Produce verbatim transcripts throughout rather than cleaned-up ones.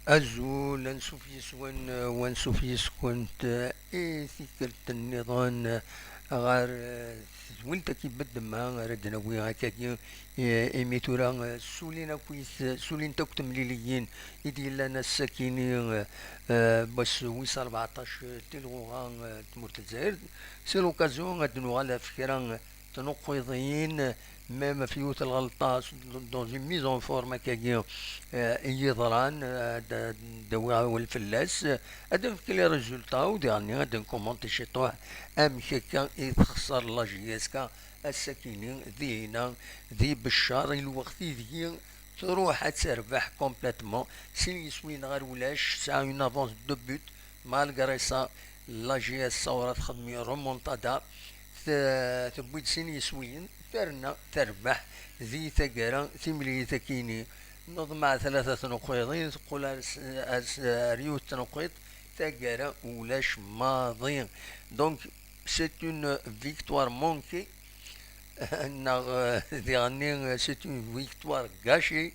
Azul, ansuf yes-wen, wansuf yes-kent i tikkelt nniḍen ɣer tedwilt-agi Bedma, ara d-nawi akkagi, imi tura ssulin akk, ssulint akk temliliyin i d-yellan ass-akini, wass wis rbeɛṭac di lɣuɣa n tmurt n Lezzayer. C'est l'occasion ad d-nuɣal ɣef kra tnuqqiḍin, même ɣef yiwet n lɣelṭa, dans une mise en forme akkagi, euh, i yi-yeḍran, euh, ad d-awiɣ awal fell-as, ad d-nefk les résultats, u diɣenni ad d-nkumanti ciṭuḥ amek akka i texṣer la J S K ass-akini, dihina, di Beccar, i lweqt ideg truḥ ad terbeḥ complètement, sin yiswiyen ɣer ulac, tesɛa une avance de deux buts, malgré ça, la J S Saoura txeddem une remontada, t-, tewwi-d sin yiswiyen, terna terbeḥ di taggara timlilit-akini. Neḍmeɛ tlata tnuqqiḍin, teqqel ar s-, ar s-, ar yiwet tnuqqiḍt, taggara ulac maḍi. Donc, c'est une victoire manquée, neɣ, euh, diɣenni, euh, c'est une victoire gâchée,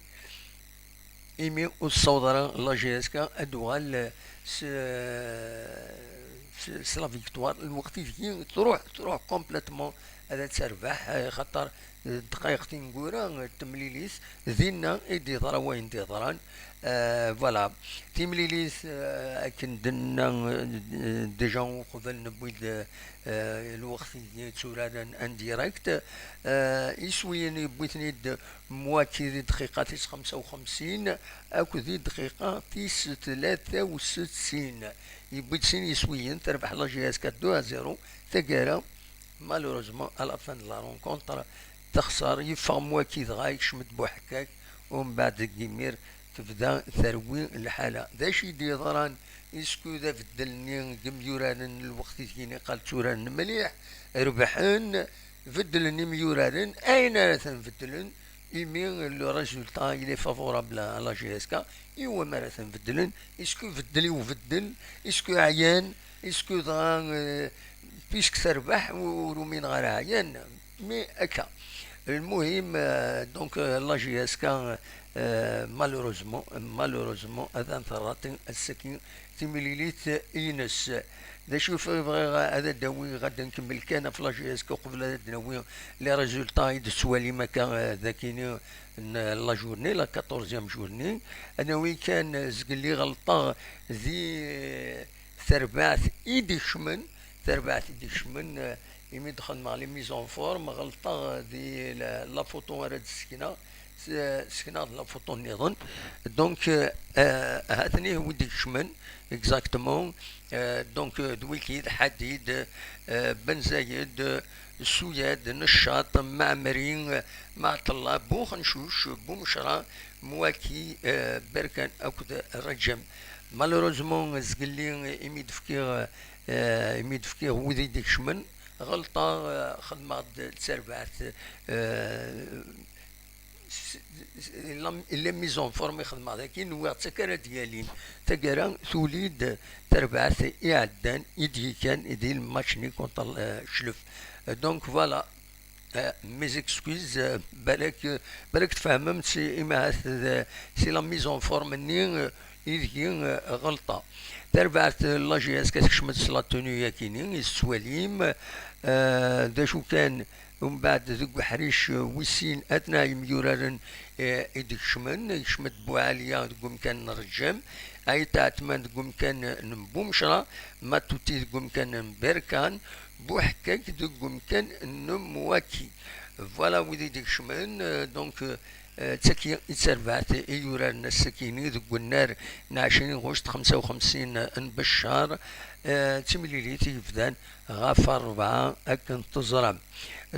imi ur tessaweḍ ara la J S K ad d-tuɣal, euh, s, s, s la victoire. Lweqt ideg truḥ, truḥ complètement ad terbeḥ, euh, xaṭer, euh, ddqayeq tineggura, euh, n temlilit, dinna i d-yeḍra wayen d-yeḍran. Euh, voilà. Timlilit, euh, akken d-nenna, euh, déjà uqbel newwi-d, euh, lweqt i tturaren en direct. Euh, iswiyen yewwi-ten-id Mwaki di dqiqa tis xemsa u xemsin akked di dqiqa tis tlata u settin. Yewwi-d sin yiswiyen, terbeḥ la J S K deux à zéro, taggara, malheureusement, à la fin de la rencontre, texṣer, yeffeɣ Mwaki dɣa, yekcem-d Buḥekkak, umbeɛd deg imir tebda terwi lḥala. D acu i d-yeḍran? Isku d abeddel-nni n yimyuraren n lweqt ideg-ini qal tturaren mliḥ, rebḥen, beddlen imyuraren, ayen ara ten-beddlen, imi le résultat il est favorable à la J S K, i wama ara ten-beddlen? Isku beddel i ubeddel? Isku ɛyan? Isku dɣa, euh, puisque terbeḥ, ur umineɣ ara ɛyan? Mais akka. Lmuhim, euh, donc, euh, la J S K, euh, malheureusement, malheureusement, ad terraṭi ass-agi timlilit-ines. D acu i bɣiɣ ad d-awiɣ, ad nkemmel kan ɣef la J S K uqbel ad d-nawi les résultats i d-tettwalim akka, euh, dagini n la journée, la quatorzième journée. Ad nawi kan, euh, zgelli ɣelṭeɣ di, euh, terbaɛt i d-ikecmen, terbaɛt i d-ikecmen, euh, imi d-xedmeɣ les mises en forme, ɣelṭeɣ di la, la photo ara d-sekneɣ, s-, sekneɣ-d la photo nniḍen. Donc, euh, euh, ha-ten-i wi d-ikecmen, exactement. Euh, donc, euh, d wiki, d Ḥadid, euh, Ben Zayed, euh, Suyad, Neccaṭ, Maɛmeri, euh, Maɛṭella, Buxencuc, Bumecra, Mwaki, euh, Berkan akked Raǧem. Malheureusement, zgelli, imi d-fkiɣ, euh, imi d-fkiɣ wid i d-ikecmen, ɣelṭeɣ, euh, xedmeɣ-d d tarbaɛt, euh, s-, s-, la, la mise en forme i xedmeɣ dagi, nwiɣ d takka ara d-yalin. Taggara tuli-d tarbaɛt iɛeddan i d-yekan di lmatch-nni contre, euh, Cclef. Donc, voilà. Euh, mes excuses, euh, balak, euh, balak tfehmem, si, imahat d, si la mise en forme-nni, euh, ideg, euh, ɣelṭeɣ. Tarbaɛt, euh, la J S K tekcem-d s la tenue-yakini i tettwalim, euh, d acu kan, umbeɛd deg uḥric, euh, wis sin, atna yemyuraren, euh, i d-ikecmen, ikcem-d Buɛaliya deg umkan n Reǧǧam, Ayt Ɛetman deg umkan n Bumecra, Matuti deg umkan n Berkan, Buḥekkak deg umkan n Mwaki. Voilà wid i d-ikecmen, euh, donc, euh, d tagi i d tarbaɛt i yuraren ass-akini deg unnar n ɛecrin ɣuct xemsa u xemsin n Beccar, euh, d timlilit i yebdan ɣef ṛṛebɛa akken teẓram.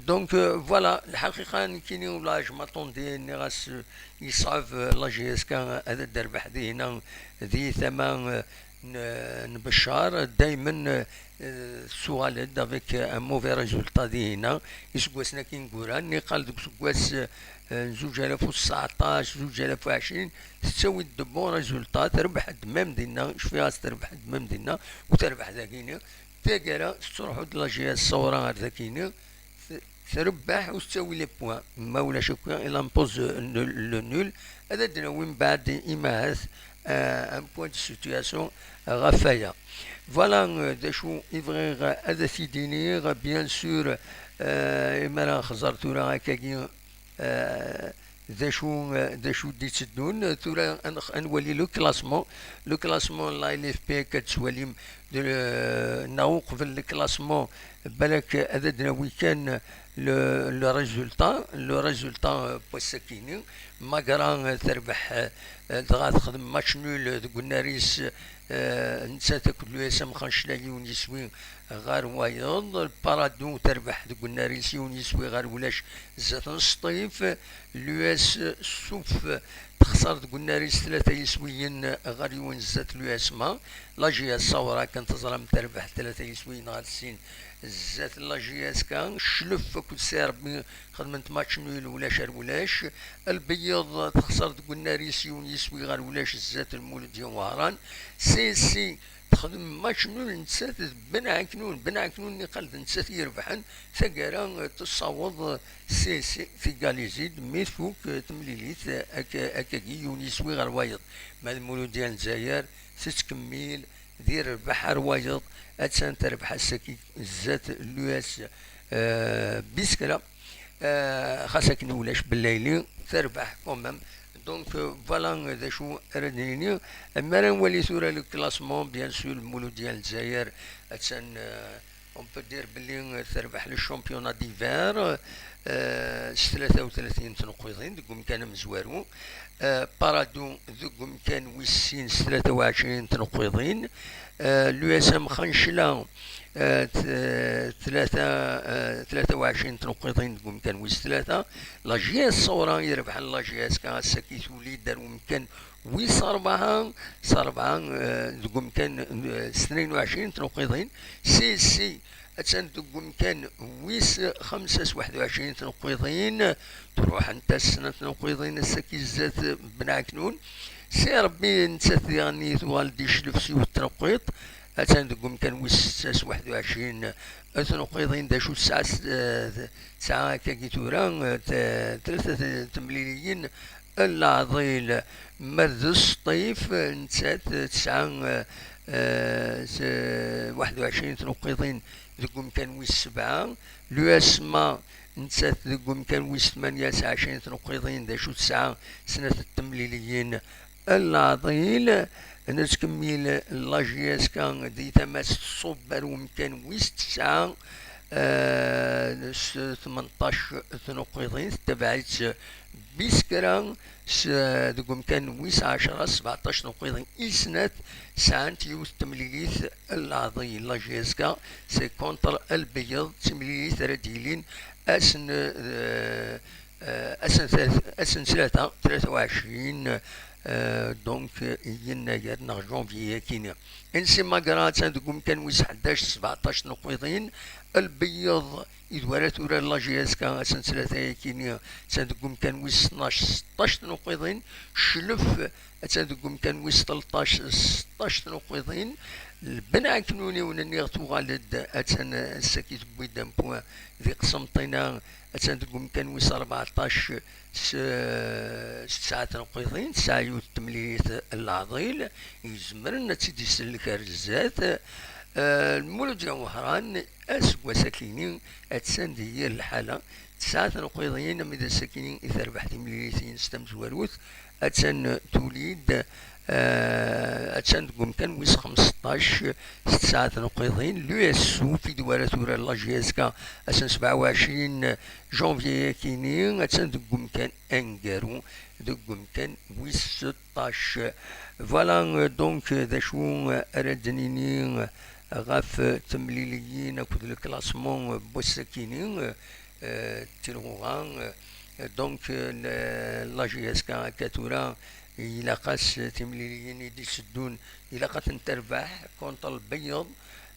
Donc, euh, voilà, lḥaqiqa nekkini ula je m'attendais, nniɣ-as, euh, yeṣɛeb, euh, la J S K ad d-terbeḥ dihina di tama, euh, n, n Beccar, daymen, euh, tettuɣal-d avec, euh, un mauvais résultat dihina. Iseggasen-agi ineggura, niqal deg useggas, euh, n zuǧ alaf u tesɛeṭṭac, zuǧ alaf u ɛecrin, tettawi-d de bons résultats, terbeḥ-d même dinna, cfiɣ-as terbeḥ-d même dinna, u terbeḥ dagini. Taggara tettruḥu-d la J S Saoura ar dagini, t-, trebbeḥ u tettawi les points. Ma ulac akk, il impose le, le nul. Ad d-nawi mbeɛd imahat euh, un point de situation ɣef waya. Voilà, euh, d acu i bɣiɣ ad t-id-iniɣ, bien sûr, euh, imi ara nxeẓẓer tura akkagi, euh, d acu, euh, d acu d-itteddun. Tura ad nx-, ad nwali le classement, le classement n la L F P akka d-tettwalim, de, euh, neɣ uqbel le classement, balak ad d-nawi kan le, le résultat, le résultat, euh, n wass-akini. Magra, euh, terbeḥ, euh, dɣa texdem match nul deg unnar-is, euh, nettat akked l'U S M Xancla yiwen yiswi ɣer wayeḍ. Paradou terbeḥ deg unnar-is yiwen yiswi ɣer ulac zdat n Sṭif. L'U S Souf texṣer deg unnar-is tlata yiswiyen ɣer yiwen zdat l'U S M A. La J S Saoura kan teẓram terbeḥ tlata yiswiyen ɣer sin zdat la J S K. Cclef akked Sirbi xedment match nul ulac ar ulac. Lbeyyeḍ texṣer deg unnar-is yiwen yiswi ɣer ulac zdat Lmuludya Wehran. C S C texdem match nul nettat d Ben Ɛeknun. Ben Ɛeknun niqal d nettat i irebḥen. Taggara, eh, tessaweḍ, eh, C S C tigalizi-d mi tfuk, eh, temlilit, eh, ak-, akkagi yiwen yiswi ɣer wayeḍ. Ma d Lmuludya n Lezzayer tettkemmil di rrbeḥ ar wayeḍ, attan terbeḥ ass-agi zdat l'U S, eh, Biskra. Eh, xas akken ulac bellayli, terbeḥ quand même. Donc, euh, voilà, euh, d acu ara d-nini. Mi ara nwali tura le classement, bien sûr, Lmuludya n Lezzayer, attan, euh, on peut dire belli, euh, terbeḥ le championnat d'hiver, euh, s tlata u tlatin tneqqiḍin deg umkan amezwaru. Euh, Paradou deg umkan wis sin s tlata u ɛecrin tneqqiḍin. Euh, l'U S M Xancla, euh, t-, euh, tlata, euh, tlata u ɛecrin tneqqiḍin deg umkan wis tlata. La J S Saoura irebḥen la J S K ass-agi tuli-d ar umkan wis rebɛa, s rebɛa, eh, deg umkan, eh, s tnayen u ɛecrin tneqqiḍin. C S C attan deg umkan wis xemsa s waḥed u ɛecrin tneqqiḍin. Truḥent-as snat tneqqiḍin ass-agi zdat Ben Ɛeknun. Sirbi nettat diɣen tuɣal-d i cclef s yiwet tneqqiḍt. Attan deg umkan wis setta s waḥed u ɛecrin tneqqiḍin. D acu tesɛa s-, eh, tesɛa akkagi tura, eh, t-, tlata t-, temliliyin n leɛḍil. Ma d Sṭif, nettat tesɛa, eh, eh, s-, waḥed u ɛecrin tneqqiḍin deg umkan wis sebɛa. L'U S M A nettat deg umkan wis tmanya, tesɛa ɛecrin tneqqiḍin, d acu tesɛa snat n temliliyin n leɛḍil. Nettkemmil la J S K di tama-s, tṣubb ar umkan wis tesɛa, eh, s tmenṭac tneqqiḍin, tettabaɛ-itt Biskra s, deg umkan wis ɛecra, sbeɛṭac tneqqiḍin i snat, sɛant yiwet temlilit n leɛḍil. La J S K, c'est contre Lbeyyeḍ, d timlilit ara d-yilin ass n, eh, eh, ass n tlat-, ass n tlata, tlata u ɛecrin, eh, donc, eh, yennayer neɣ janvier akini. N C Magra attan deg umkan wis ḥdac, sbeɛṭac tneqqiḍin. Lbeyyeḍ, i d wara turar la J S K, attan tlata yakini, attan deg umkan wis tnac, seṭṭac tneqqiḍin. Cclef attan deg umkan wis tleṭṭac, seṭṭac tneqqiḍin. Lben Ɛeknun, i wen-nniɣ, tuɣal-d, attan ass-agi tewwi-d un point di Qsenṭina, attan deg umkan wis rbeɛṭac s, s tesɛa tneqqiḍin, tesɛa yiwet temlilit n leɛḍil izemren ad tt-id-isellek ar zdat. Eh, Lmuludya Wehran, aseggas akini, attan di yir lḥala, tesɛa tneqqiḍin, am d ass-akini i terbeḥ timlilit-ines tamezwarut, attan tuli-d, eh, attan deg umkan wis xmesṭac s tesɛa tneqqiḍin. L'U S Souf, i d wara turar la J S K, ass n sebɛa u ɛecrin janvier-akini, attan deg umkan aneggaru, deg umkan wis seṭṭac. Voilà, euh, donc, euh, d acu, euh, ara d-nini, euh, ɣef, euh, temliliyin akked le classement, euh, n wass-akini, euh, euh, d tilɣuɣa, euh, donc, euh, le, la J S K akka tura, ilaq-as, euh, timliliyin i d-iteddun, ilaq ad tent-terbeḥ contre Lbeyyeḍ,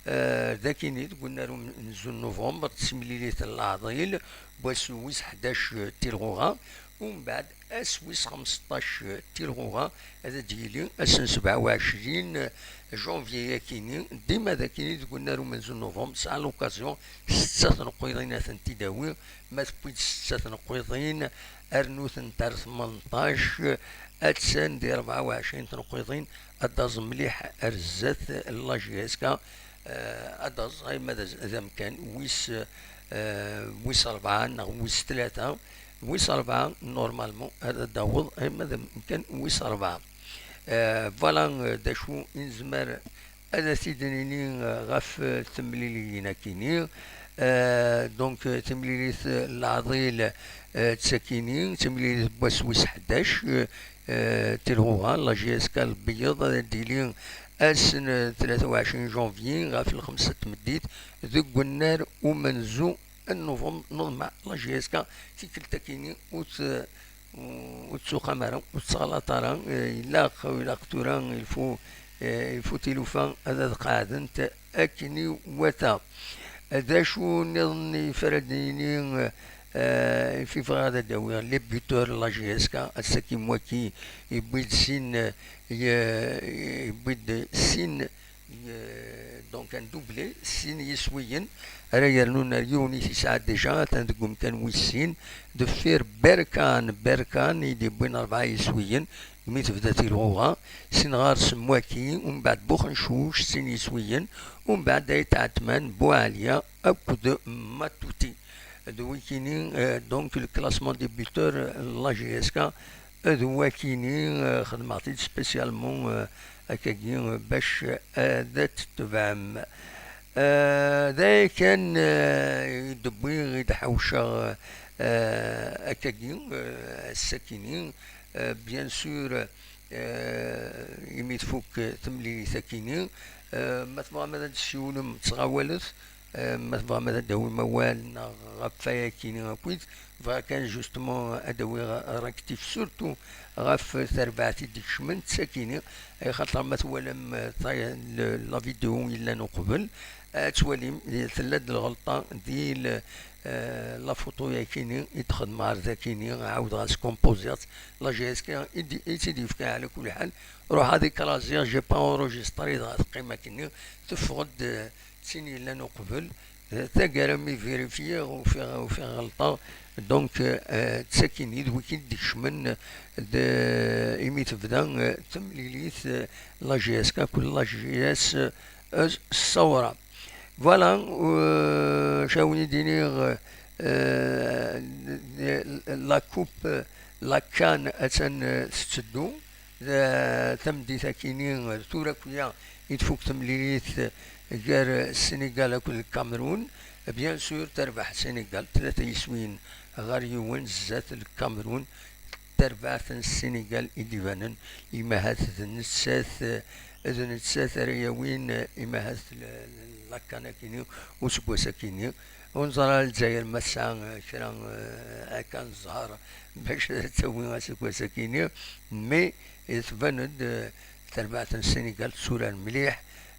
euh, d akini deg unnar umenzu n novembre, d timlilit n leɛḍil, wass wis ḥdac, euh, d tilɣuɣa, umbeɛd ass wis xmesṭac, euh, d tilɣuɣa, ad d-yili ass n sebɛa u ɛecrin janvier akini, dima d akini deg unnar umenzu n novembre, tesɛa l'occasion setta tneqqiḍin ad tent-id-tawi, ma tewwi-d setta tneqqiḍin, rnu-tent ar tmenṭac, Attan di rebɛa u ɛecrin tneqqiḍin, ad d-taẓ mliḥ ar zdat la J S K, eh, ad d-taẓ arma d, d amkan wis, eh, wis rebɛa neɣ wis tlata. Wis rebɛa, normalement, ad d-taweḍ arma d amkan wis rebɛa. Eh, voilà, eh, d acu i nezmer ad as-id-nini, eh, ɣef, eh, temliliyin akini. Eh, donc, eh, timlilit, eh, n leɛḍil, eh, d takini, timlilit n wass wis ḥdac, eh, eh, tilɣuɣa, la J S K Lbeyyeḍ, ad d-tili ass n, eh, tlata u ɛecrin janvier ɣef lxemsa n tmeddit deg unnar umenzu n Nuvember. Neḍmeɛ la J S K tikkelt akini ur t-, ur tettuqam ara, ur tettɣalaṭ ara. Eh, ilaq, ilaq tura, il faut, eh, il faut tilufa ad, ad qeɛdent akken iwata. D acu nniḍen i f ara d-nini, eh, i f bɣiɣ ad d-awiɣ les buteurs n la J S K, ass-agi n waki, yewwi-d sin, eh, ye-, yewwi-d sin, ye-, donc un doublé, sin yiswiyen, ara yernun ar yiwen i t-yesɛa déjà, atan deg umkan wis sin, deffir Berkan, Berkan i d-yewwin rebɛa yiswiyen, mi tebda tilɣuɣa, sin ɣer-s n waki, umbeɛd Buxencuc, sin yiswiyen, umbeɛd Ayt Ɛetman, Buɛalya akked Matuti. D wikini, eh, donc, le classement des buteurs, eh, la J S K, d wakini, eh, xedmeɣ-t-id spécialement, eh, akkagi, eh, bac, eh, ad t-tebɛem. Eh, d aya kan, eh, i d-wwiɣ, i d-ḥawceɣ, eh, akkagi, eh, ass-akini. Eh, bien sûr, eh, imi tfuk, eh, temlilit akini, eh, ma tebɣam ad d-tessiwlem, ttɣawalet, eh, ma tebɣam ad d-tawim awal neɣ ɣef wayakini akkit, bɣiɣ kan justement ad d-awiɣ réactif surtout ɣef terbaɛt i d-ikecmen d takini, axaṭer ma twalam, eh, ta-, le-, la vidéo yellan uqbel, ad twalim, eh, tella-d lɣelṭa di le-, eh, la photo yakini i d-xedmeɣ ar dakini, ɛawdeɣ ad scomposiɣ-tt, la J S K i d-, i tt-id-yefka ɛla kulli ḥal. Ruḥ ad ikraziɣ, j'ai pas enregistré, dɣa teqqim akkenni, teffeɣ-d, eh, d tin yellan uqbel. Eh, taggara mi vérifiyeɣ, ufiɣ, ufiɣ ɣelṭeɣ. Donc, eh, d takini d wiki d-ikecmen d, imi tebda, eh, temlilit, eh, la J S K akked la J S, eh, Ssawra. Voilà, euh, acu ara wen-id-iniɣ, euh, la coupe, la CAN attan, euh, tetteddu. D, tameddit akini, euh, tura akk-ya i tfuk temlilit, euh, gar, euh, Sénégal akked Lkamerun. Bien sûr, terbeḥ Sénégal, tlata yiswiyen ɣer yiwen zdat Lkamerun. Tarbaɛt n Sénégal i d-ibanen, imahat d nettat, d nettat ara yawin, imahat l-, l-, la CAN akini useggas akini. Ur neẓri ara Lezzayer ma tesɛa, eh, kra, eh, akka n zzher bac ad tawi aseggas akini, mais, eh, tban-d, eh, tarbaɛt n Sénégal tetturar mliḥ.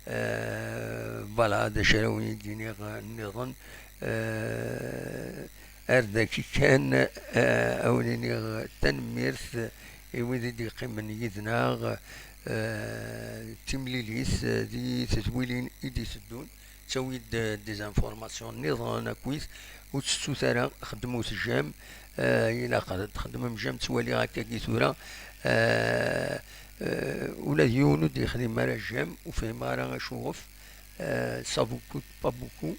Eh, voilà, d acu ara wen-id-iniɣ, eh, nniḍen. Eh, ar daki kan, eh, a wen-iniɣ tanemmirt i wid i d-yeqqimen yid-neɣ, eh, timlilit, eh, di tedwilin i d-iteddun. Ttawi-d, eh, des informations nniḍen akkit, ur tettut ara, xedmet j'aime, eh, ilaq ad txedmem j'aime, ttwaliɣ akkagi tura, eh, eh, ula d yiwen ur d-yexdim ara j'aime, ur fhimeɣ ara acuɣef, eh, ça vous coûte pas beaucoup,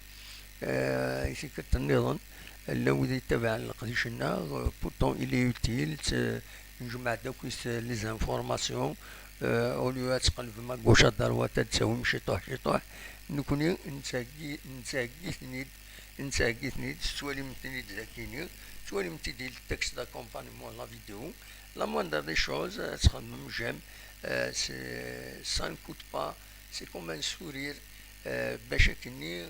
eh, i tikkelt nniḍen, llan wid yettabaɛen leqdic-nneɣ, eh, pourtant il est utile, t-, njemmeɛ-d akkit les informations, eh, au lieu ad tqelbem à gauche à droite, ad d-tawim ciṭuḥ, ciṭuḥ, nekni nettheggi, nettheggi-ten-id, nettheggi-ten-id, tettwalim-ten-id dakini, tettwalim-t-id di le texte d'accompagnement la vidéo, la moindre des choses, ad txedmem j'aime, eh, c'est, ça ne coûte pas, c'est comme un sourire, eh, bac akkenni,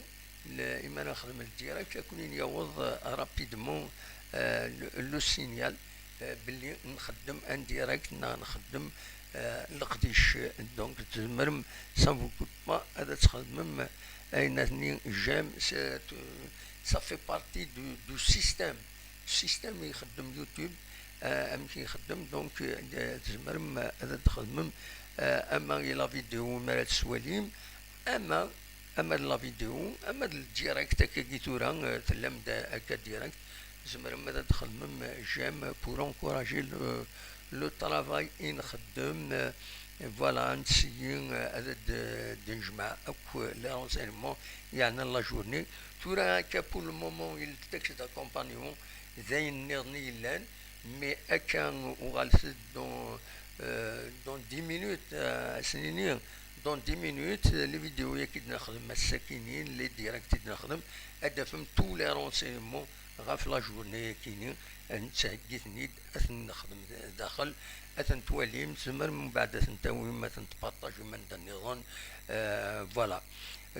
le-, imi ara nexdem le direct, ad ken-in-yaweḍ, eh, rapidement, eh, le, le signal, eh, belli nxeddem en direct neɣ nxeddem, eh, leqdic. Donc, tzemrem, ça vous coûte pas, ad txedmem ayen-nni j'aime, c'est, ça fait partie du, du système. Système i ixeddem YouTube, eh, amek i ixeddem, donc, eh, tzemrem ad txedmem, eh, ama i la vidéo mi ara tettwalim, ama, ama d la vidéo, ama d le direct, akkagi tura, eh, tellam-d akka direct, tzemrem ad txedmem j'aime pour encourager le, Le travail i nxeddem, euh, voilà, nessigi, euh, ad d-, d-nejmeɛ akk les renseignements yeɛnan la journée. Tura akka, pour le moment, il texte d'accompagnement d ayen nniḍen i yellan, mais akka uɣalet-d dans, euh, dans dix minutes, euh, ad s-nini, dans dix minutes, les vidéos-yagi i d-nexdem ass-akini, les directs i d-nexdem, ad d-tafem tous les renseignements ɣef la journée-yagini, nettheggi-ten-id, ad ten-nexdem daxel, ad ten-twalim, tzemrem mbeɛd ad ten-tawim, ad ten-tpartajim anda nniḍen, euh, voilà.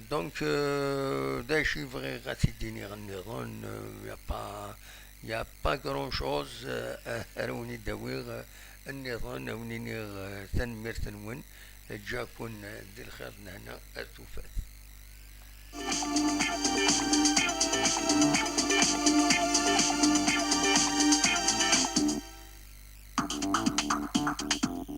Donc, euh, d acu i bɣiɣ ad t-id-iniɣ nniḍen, euh, y a pas, y a pas grand chose, euh, ara wen-id-awiɣ, euh, nniḍen, ad wen-iniɣ, euh, tanemmirt-nwen, ǧǧiɣ-ken, euh, di lxir d lehna, ar tufat.